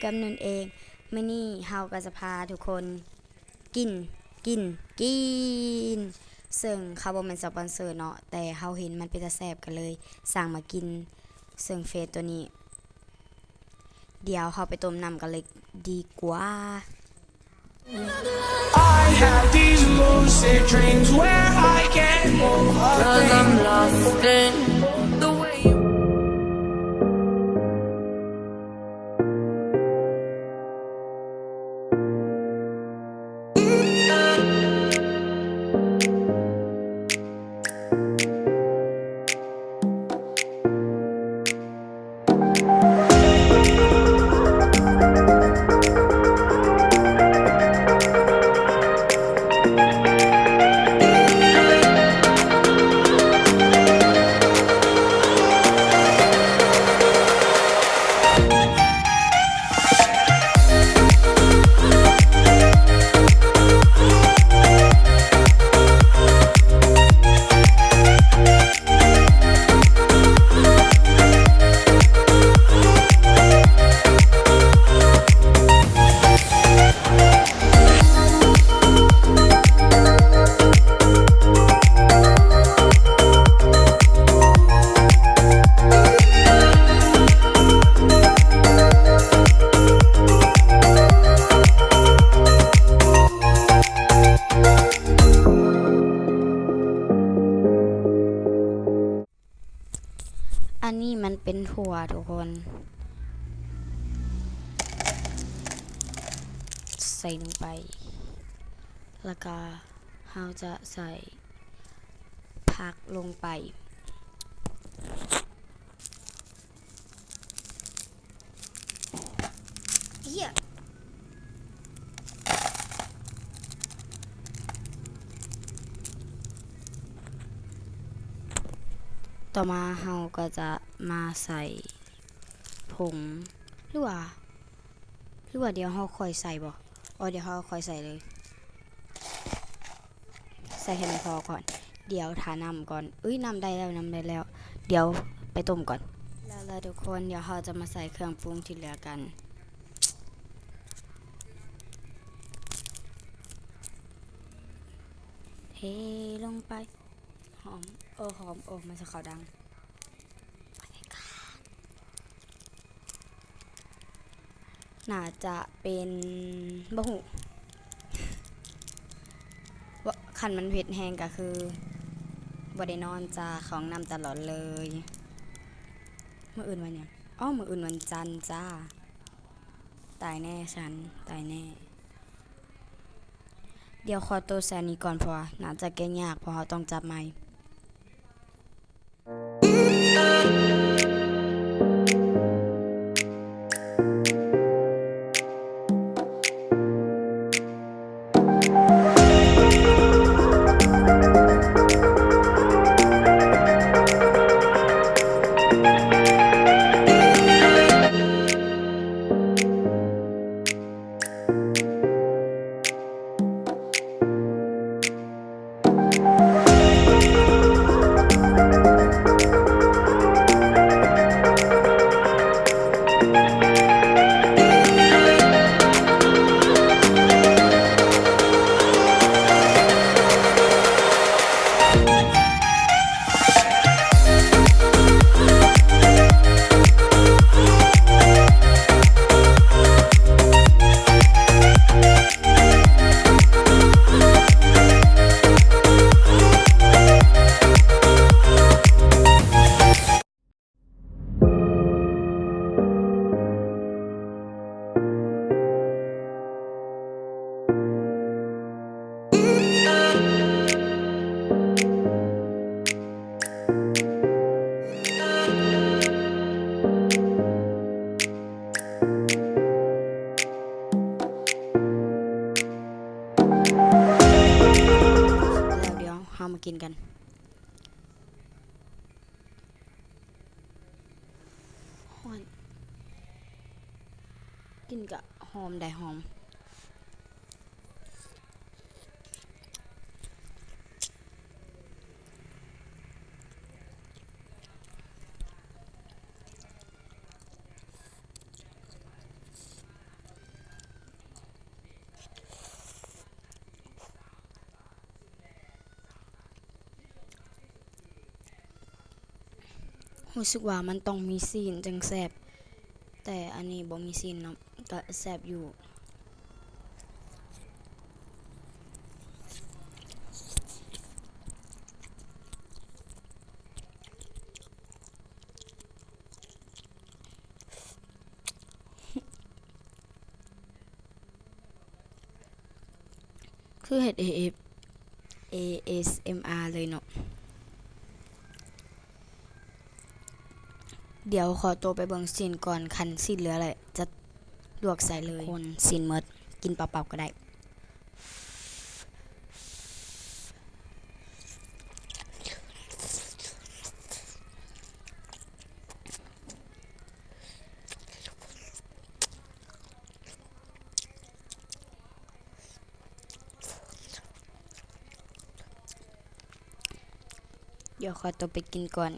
ກຳນົນເອງ. ມື້ນີ້ເຮົາກໍຈະພາທຸກຄົນກິນ ກິນ ກິນ ເຊິ່ງເຂົາບໍ່ແມ່ນສະປອນເຊີເນາະ ແຕ່ເຮົາເຫັນມັນເປັນຕາແຊບ ກໍເລີຍສັ່ງມາກິນ ເຊິ່ງເຟສໂຕນີ້. ດຽວເຮົາໄປຕົ້ມນ້ຳກັນເລີຍດີກວ່າ. I have these lucid dreams where I can move. 'Cause I'm lost in the way youອັນນີ້ມັນເປັນຖົ່ວທຸກຄົນ ໃສ່ລົງໄປ ແລ້ວກະເຮົາຈະໃສ່ຜັກລົງໄປ. ເອີຍ ຕໍ່ມາເຮົາກໍຈະມາໃສ່ຜົງ ຫຼືວ່າ ຫຼືວ່າດຽວເຮົາຄ່ອຍໃສ່ບໍ? ອໍ ດຽວເຮົາຄ່ອຍໃສ່ເລີຍ. ໃສ່ໃຫ້ມັນພໍກ່ອນ ດຽວຖ້ານ້ຳກ່ອນ. ເອີຍ ນ້ຳໄດ້ແລ້ວ ນ້ຳໄດ້ແລ້ວ ດຽວໄປຕົ້ມກ່ອນ. ແລ້ວລະທຸກຄົນ ດຽວເຮົາຈະມາໃສ່ເຄື່ອງປຸງທີ່ເຫຼືອກັນ. ເທລົງໄປ. ຫອມ ໂອ້ ຫອມ ໂອ້ ມັນຊິເຂົ້າດັງ. ໜ້າຈະເປັນ ບໍ່ຮູ້ ວ່າ ຄັນມັນເຜັດແຮງກໍຄືບໍ່ໄດ້ນອນຈ້າ ເຂົ້າຫ້ອງນ້ຳຕະຫຼອດເລີຍ. ມື້ອື່ນວັນຫຍັງ? ອໍ ມື້ອື່ນວັນຈັນຈ້າ. ຕາຍແນ່ ສັນ ຕາຍແນ່. ດຽວຂໍໂຕໃສ່ອັນນີ້ກ່ອນ ເພາະວ່າໜ້າຈະແກະຍາກ ເພາະເຮົາຕ້ອງຈັບໃໝ່. ແລ້ວດຽວເຮົາມາກິນກັນ. ຮ້ອນ ກິ່ນກະຫອມໄດ໋ ຫອມ. ເ ຮູ້ສຶກວ່າມັນຕ້ອງມີຊີ້ນຈັ່ງແຊບ, ແຕ່ອັນນີ້ບໍ່ມີຊີ້ນເນາະ, ກະແຊບຢູ່. ຄືເຮັດເອເອັສເອັມອາເລີຍເນາະ. ດຽວຂໍໂຕໄປເບິ່ງຊີ້ນກ່ອນ, ຄັນຊີ້ນເຫຼືອແລ້ວຈະລວກໃສ່ເລີຍ. ຄົນຊີ້ນໝົດ, ກິນເປົ່າໆກໍໄດ້. ດຽວຂໍຕົວໄປກິນກ່ອນ,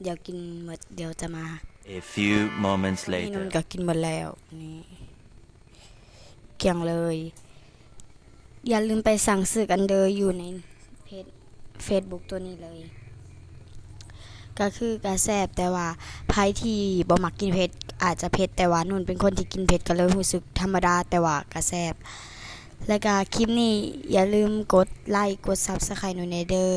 ດຽວກິນໝົດດຽວຈະມາ. A few moments later. ນີ້ນນກໍກິນໝົດແລ້ວ, ນີ້ ກ້ຽງເລີຍ. ຢ່າລືມໄປສັ່ງຊື້ກັນເດີ ຢູ່ໃນເພຈ ເຟສບຸກໂຕນີ້ເລີຍ. ກໍຄືກະແຊບ, ແຕ່ວ່າໃຜທີ່ບໍ່ມັກກິນເຜັດ ອາດຈະເຜັດ, ແຕ່ວ່ານຸ່ນເປັນຄົນທີ່ກິນເຜັດ ກໍເລີຍຮູ້ສຶກທຳມະດາ, ແຕ່ວ່າກະແຊບ. ແລະກະຄລິບນີ້ຢ່າລືມກົດໄລ ກົດຊັບສະໄຄຣບນຸ່ນແດ່ເດີ.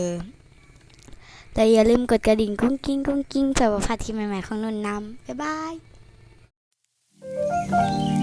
ແລະຢ່າລືມກົດກະດິ່ງກຸ້ງກິ້ງກຸ້ງກິ້ງ ເພື່ອບໍ່ພາດຄລິບໃໝ່ໆຂອງນຸ່ນນຳ. ບາຍບາຍ.